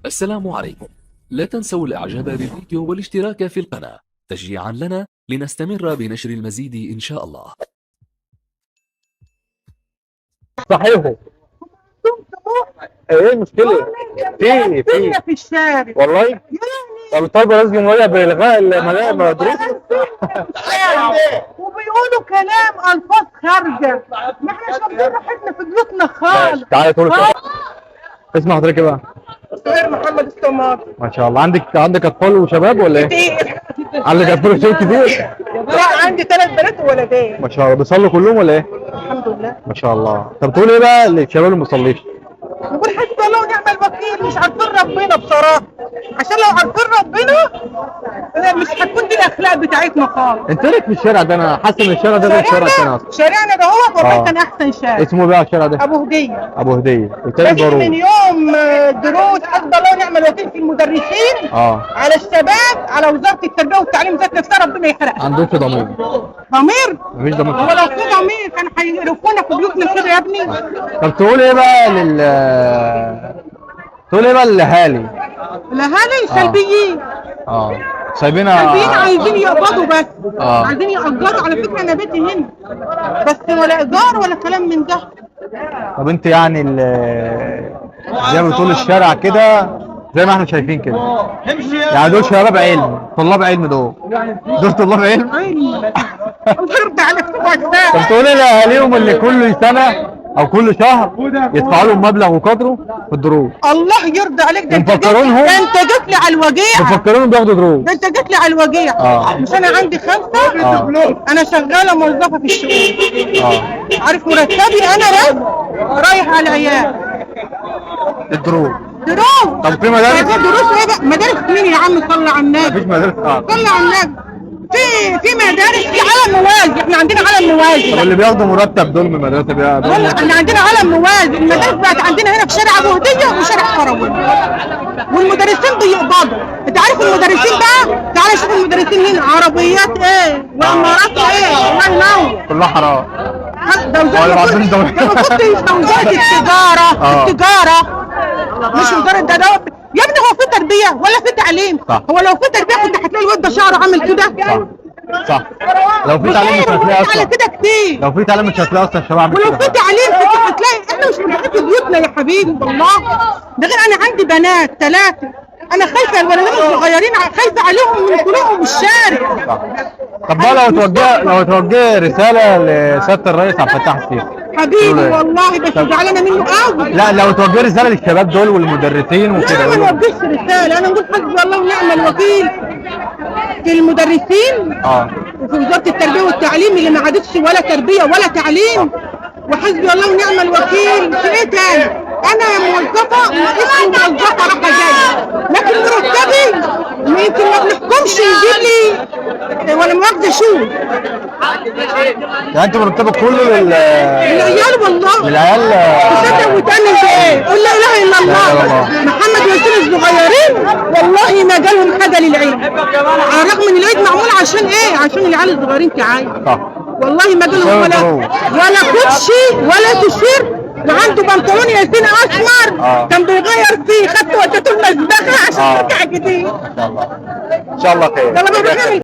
السلام عليكم. لا تنسوا الاعجاب بالفيديو والاشتراك في القناة تشجيعا لنا لنستمر بنشر المزيد ان شاء الله. صحيحه. ايه المشكلة؟ في في الشارع والله يعني. طب طالبه رئيس الجمهورية بالغاء المدروس وبيقولوا كلام الفاظ خارجه، ما احنا مش واخدين راحتنا في بيوتنا خالص. تعالى تقول اسم حضرتك ايه بقى؟ سهير محمد السمار. ما شاء الله، عندك اطفال وشباب ولا ايه؟ كتير. عندك اطفال وشباب كتير؟ لا، عندي 3 بنات وولدين. ما شاء الله، بيصلوا كلهم ولا ايه؟ الحمد لله. ما شاء الله. طب تقول ايه بقى للشباب اللي ما بيصليش؟ نقول حسبي الله ونعم الوكيل، مش عارفين ربنا بصراحة، عشان لو عارفين ربنا مش هتكون دي الاخلاق بتاعتنا خالص. انت لك في الشارع ده، انا حاسس ان الشارع ده غير الشارع الثاني اصلا. شارعنا ده هو والله آه. كان احسن شارع. اسمه بقى الشارع ده؟ ابو هديه. ابو هديه والتاني بس من بارون. يوم دروس حسبي الله ونعم الوكيل في المدرسين على الشباب، على وزارة التربية والتعليم ذات نفسها، ربنا يحرقها. عندهمش ضمير. ضمير؟ مفيش ضمير. هو لو في ضمير كان هيقرفونا في بيوتنا كده يا ابني. طب تقول ايه بقى لل تقول ايه بقى للاهالي؟ الاهالي سلبيين. سايبينها. سلبيين، عايزين يقبضوا بس. عايزين يأجروا. على فكرة انا بيتي هنا بس، ولا ايجار ولا كلام من ده. طب انت يعني زي ما بتقول الشارع كده زي ما احنا شايفين كده، يعني دول شباب علم، طلاب علم، دول طلاب علم. عيني الله يرضى عليك طبعا. طب تقول ايه لاهاليهم اللي كل سنة او كل شهر يدفعوا لهم مبلغ وقدره في الدروس؟ الله يرضى عليك، ده انت جيت ومفكرينهم؟ ده انت جيت لي على الوجيعه. مفكرينهم بياخدوا دروس. ده انت جيت لي على الوجيعه. مش انا عندي 5. انا شغالة موظفة في الشؤون. عارف مرتبي انا بس رايح على العيال. الدروس. دروس. طب في مدارس؟ طب دروس ايه بقى؟ مدارس مين يا عم؟ صلي على النبي. مفيش مدارس. صلي على النبي. في مدارس، في عالم موازي، احنا عندنا عالم موازي. طب اللي بياخدوا مرتب دول من المدرسة والله احنا عندنا عالم موازي، المدارس بقت عندنا هنا في شارع ابو هديه وشارع قروي، والمدرسين بيقبضوا. انت عارف المدرسين بقى؟ تعالى شوف المدرسين هنا، عربيات ايه وعمارات ايه، الله ينور. كلها حرام. ده ولا وزارة، عارفين ده المفروض تبقى وزارة التجارة. التجارة مش وزارة ده يا ابني. هو في تربية ولا في تعليم؟ صح. هو لو في تربية كنت هتلاقي الواد ده شعره عامل كده؟ صح. لو في تعليم مش هتلاقي على اصلا. كده كتير. لو في تعليم مش هتلاقي اصلا الشباب عامل ولو كده. في تعليم كنت هتلاقي احنا مش مرتاحين في بيوتنا يا حبيبي والله. ده غير انا عندي بنات 3، انا خايفة الولدين الصغيرين، خايفة عليهم من طرقهم الشارع. صح. طب بقى لو توجه رسالة لسياده الرئيس عبد الفتاح السيسي. حبيبي تقول إيه؟ والله بس زعلانة منه قوي. لا، لو توجه رسالة للشباب دول والمدرسين لا وكده. انا ما قول لهم. نوجهش رسالة، انا نقول حسبي الله ونعم الوكيل في المدرسين وفي وزارة التربية والتعليم اللي ما عادتش ولا تربيه ولا تعليم، وحسبي الله ونعم الوكيل في ايه تاني؟ انا موظفة، اسمي موظفة رايحة جاية، لكن مرتبي يمكن ما بنحكمش يجيب لي ولا مؤاخذة شو. يعني انت مرتبك كله العيال والله. للعيال. تصدق وتأمن بايه؟ قول لا اله الا لا إله إلا الله. الله. محمد وياسين الصغيرين والله ما جالهم حاجة للعيد، على الرغم ان العيد معمول عشان ايه؟ عشان العيال الصغيرين تعايد. صح. والله ما جالهم ولا كوتشي ولا تيشيرت، وعنده بنطلون ياسين اسمر كان بيغير فيه، خدته وديته المسبخه عشان ترجع جديد. ان شاء الله. ان شاء الله خير. يلا بقى.